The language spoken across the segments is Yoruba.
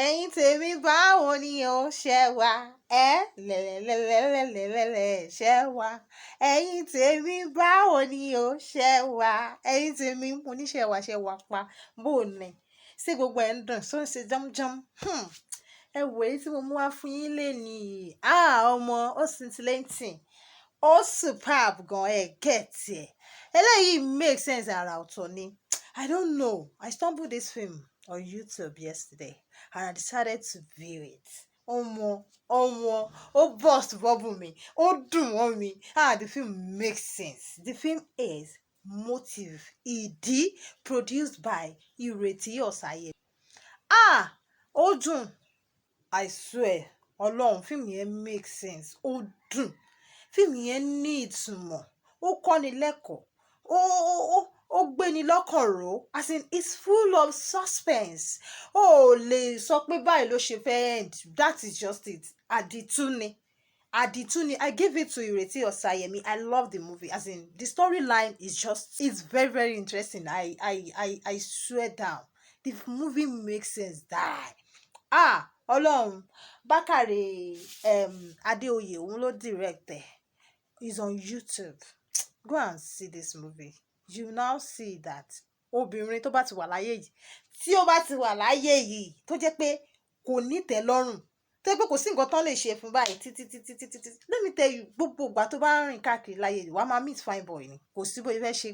Ẹ̀yin tèmi, báwo ni o ṣe wà? Ẹ́ lẹ́lẹ́lẹ́lẹ́lẹ́lẹ́lẹ́ ṣe wà. Ẹ̀yin tèmi, báwo ni o ṣe wà? Ẹ̀yin tèmi, mo ní ṣe wà, ṣe wà pa. Bó ní? Ṣé gbogbo ẹ̀ ń dùn? Ṣó ń ṣe jọ́mjọ́m? Ẹ wò èyí tí mo mú wá fún yín lénìí. Ah, ọmọ, ó scintillating. Ó superb gan, ẹ get ẹ̀. Eléyìí make sense, àrà ọ̀tọ̀ ni. I don't know. I stumbled this film on YouTube yesterday and I decided to view it. Ọmọ, ọmọ, ó burst bubble mi, ó dùn mọ́ mi. Ah, the film makes sense. The film is Motive Ìdí, produced by Ireti Osaye. Ah, ó dùn. I swear, Ọlọ́run, fíìmù yẹn make sense. Ó dùn. Fíìmù yẹn ní ìtumọ̀. Ó kọ́ni lẹ́kọ̀ọ́. Ó gbéni lọ́kàn ró. As in, it's full of suspense. O ò lè sọ pé báyìí ló ṣe fẹ́ end. That is just it. Àdìtú ni. Àdìtú ni. I give it to Ireti Osayemi. I love the movie. As in, the storyline is just, it's very, very interesting. I swear down. The movie makes sense. Die. Ah, Ọlọ́run, Bákàrè Adéoyè, òun ló direct ẹ̀. It's on YouTube. Go and see this movie. You now see that obìnrin tó bá ti wà láyé yìí, tí ó bá ti wà láyé yìí, tó jẹ́ pé kò ní ìtẹ́lọ́rùn, tó jẹ́ pé kò sí nǹkan tán lè ṣe fún báyìí títí títí títí títí. Let me tell you, gbogbo ìgbà tó bá ń rìn káàkiri láyé yìí, wà á máa meet fine boy ni. Kò sí bóyá fẹ́ ṣe.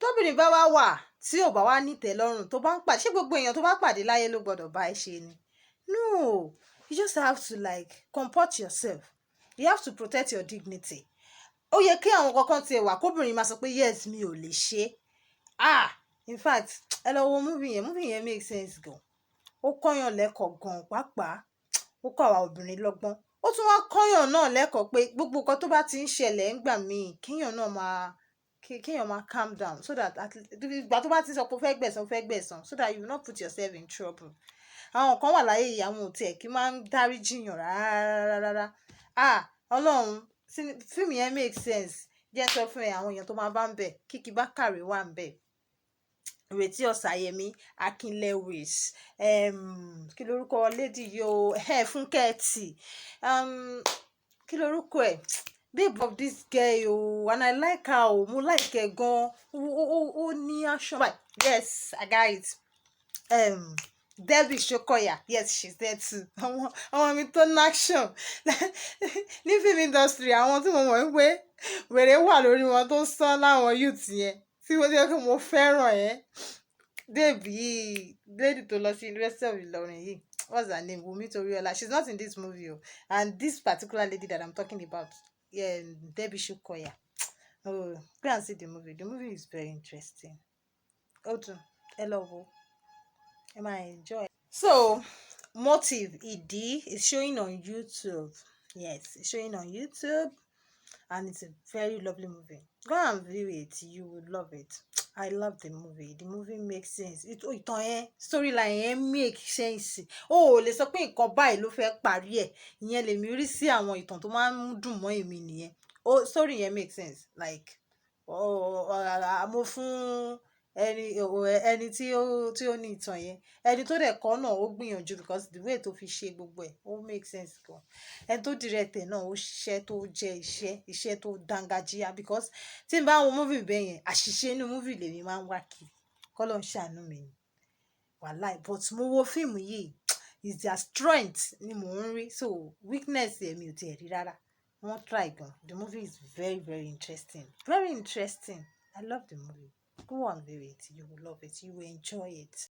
Tóbìnrin bá wá wà tí ò bá wá ní ìtẹ́lọ́rùn, tó bá ń pàdé, ṣé gbogbo èèyàn tó bá pàdé láyé ló gbọdọ̀ bá ẹ ṣe ni? No, you just have to like comport yourself. You have to protect your dignity. Ó yẹ kí àwọn kankan tiẹ̀ wà kóbìnrin máa sọ pé, "Yes, mi ò lè ṣe." Ah, in fact, ẹ lọ wo movie yẹn. Movie yẹn make sense gan. Ó kọ́yàn lẹ́kọ̀ọ́ gan pàápàá. Ó kọ́ àwa obìnrin lọ́gbọ́n. Ó tún wá kọ́yàn náà lẹ́kọ̀ọ́ pé gbogbo nǹkan tó bá ti ń ṣẹlẹ̀ ńgbà míì, kéèyàn máa calm down so that at ìgbà tó bá ti sọ pé ó fẹ́ gbẹ̀san, ó fẹ́ gbẹ̀san, so that you will not put yourself in trouble. Àwọn kan wà láyé yìí, àwọn ò tiẹ̀ kí máa ń dáríjì yàn rárá rárá. Ah, Ọlọ́run, fíìmù yẹn make sense. Jẹ́ n sọ fún ẹ àwọn èèyàn tó máa bá ń bẹ̀. Kiki Bákàrè wà ń bẹ̀. Ìrètí Ọ̀sàyẹmí, Akin Lewis, kí lorúkọ lady yìí o? Fúnkẹ́ T. Kí lorúkọ ẹ̀? Babe of this girl o, and I like her o. Mo like ẹ gan. Ó ní action báyìí. Yes, I got it. Debbie Shokoya, yes, she's there too. Àwọn mi tó ní action ní film industry, àwọn tí mo mọ̀ wípé wèrè wà lórí wọn tó ń sán láwọn youth yẹn tí wọ́n jẹ́ pé mo fẹ́ràn ẹ́. Babe yìí, lady tó lọ sí University of Ilorin yìí, what's her name? Wumi Toriola. She's not in this movie o. And this particular lady that I'm talking about, yeah, Debbie Shokoya. Oh, go and see the movie. The movie is very interesting. Ó dùn, ẹ lọ wo, ẹ máa enjoy. So, Motive Ìdí is showing on YouTube. Yes, it's showing on YouTube and it's a very lovely movie. Go and view it, you will love it. I love the movie. The movie makes sense. Ìtàn yẹn, storyline yẹn make sense. O ò lè sọ pé nǹkan báyìí ló fẹ́ parí ẹ̀. Ìyẹn lèmi rí sí àwọn ìtàn tó máa ń dùn mọ́ èmi nìyẹn. O story yẹn make sense. Like, mo fún ẹni tí ó ní ìtàn yẹn, ẹni tó dẹ̀ kọ́ náà, ó gbìyànjú because the way tó fi ṣe gbogbo ẹ̀, ó make sense gan. Ẹni tó direct ẹ̀ náà, ó ṣiṣẹ́ tó jẹ́ iṣẹ́, iṣẹ́ tó dángájíá, because tí n bá wo movie bẹ́ẹ̀ yẹn, àṣìṣe inú movie lèmi máa ń wá kiri. Kọ́lọ́run ṣàánú mi ni. Wàláì. But mo wo fíìmù yìí, is their strength ni mò ń rí. So weakness ẹ̀, mi ò tiẹ̀ rí rárá. Wọ́n try gan. The movie is very, very interesting. Very interesting. I love the movie. Go and view it. You will love it. You will enjoy it.